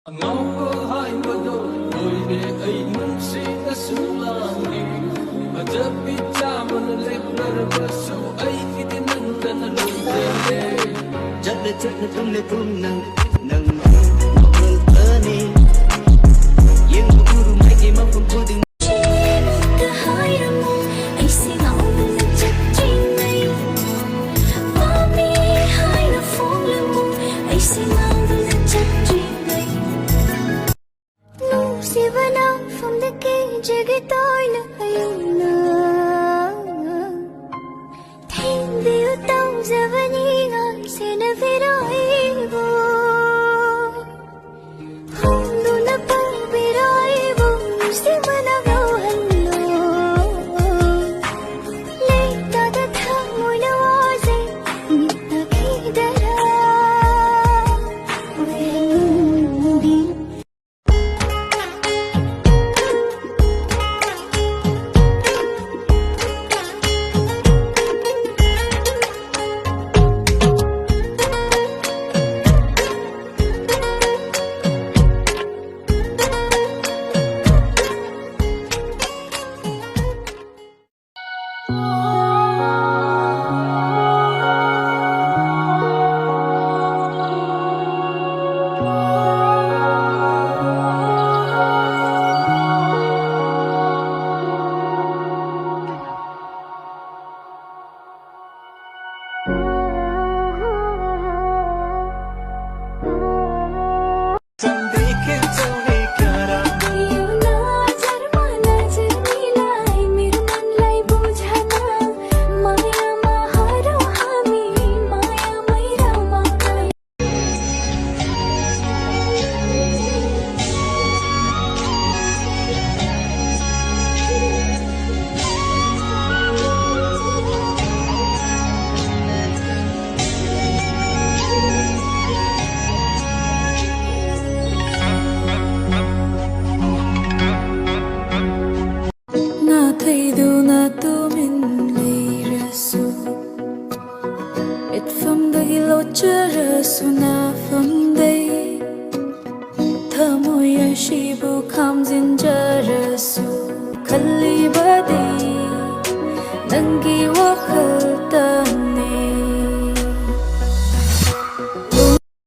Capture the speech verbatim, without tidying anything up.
ꯑꯉꯥꯎꯕ ꯍꯥꯏꯕꯗꯣ ꯑꯣꯏꯔꯦ ꯑꯩ ꯅꯨꯡꯁꯤꯅꯁꯨ ꯂꯥꯡꯂꯤ꯫ ꯐꯖꯕꯤ ꯆꯥꯝꯃꯅ ꯂꯦꯞꯅꯔꯕꯁꯨ ꯑꯩꯒꯤꯗꯤ ꯅꯪꯗꯅ ꯂꯩꯖꯔꯦ꯫ ꯆꯠꯂꯦ ꯆꯠꯂꯦ ꯇꯨꯝꯂꯦ ꯄꯨꯝꯅꯪ ꯅꯪ ꯃꯈꯜ ꯐꯅꯤ꯫ ꯌꯦꯡꯕ ꯎꯔꯨꯝ ꯑꯩꯒꯤ ꯃꯐꯝ ꯈꯨꯗꯤꯡ ꯍꯥꯏꯔꯝꯃꯨ ꯑꯩꯁꯦ ꯉꯥꯎꯗꯨꯅ ꯆꯠꯇ꯭ꯔꯤꯉꯩ꯫ ꯄꯥꯝꯃꯤ ꯍꯥꯏꯅ ꯐꯣꯡꯂꯝꯃꯨ ꯑꯩꯁꯦ ꯉꯥꯎꯗꯨꯅ ꯆꯠꯇ꯭ꯔꯤꯉꯩ꯫ ꯅꯨꯡꯁꯤꯕꯅ ꯐꯝꯗ ꯀꯦꯟꯖꯒꯦ ꯇꯣꯏꯅ ꯑꯩꯅ ꯊꯦꯡꯕꯤꯌꯨ ꯇꯧꯖꯕꯅꯤ ꯉꯥꯏꯁꯦꯟꯅꯕꯤꯔꯣ ꯑꯩꯕꯨ꯫ ꯍꯣꯡꯗꯨꯅ ꯄꯨꯕꯤꯔꯣ ꯑꯩꯕꯨ ꯅꯨꯡꯁꯤꯕꯅ ꯉꯥꯎꯍꯜꯂꯣ꯫ ꯂꯩꯇꯥꯗ ꯊꯃꯣꯏꯅ ꯋꯥꯖꯩ ꯃꯤꯠꯇ ꯈꯤꯗꯔ ꯑꯣꯏꯍꯟꯕꯤ꯫ ꯅꯥꯊꯩꯗꯨꯅ ꯇꯨꯃꯤꯟ ꯂꯩꯔꯁꯨ, ꯃꯤꯠꯐꯝꯗꯒꯤ ꯂꯣꯠꯆꯔꯁꯨ ꯅꯥꯐꯝꯗꯩ ꯁꯤꯕꯨ ꯈꯥꯝꯖꯤꯟꯖꯔꯁꯨ ꯈꯜꯂꯤꯕꯗꯤ ꯅꯪꯒꯤ ꯋꯥꯈꯜꯇ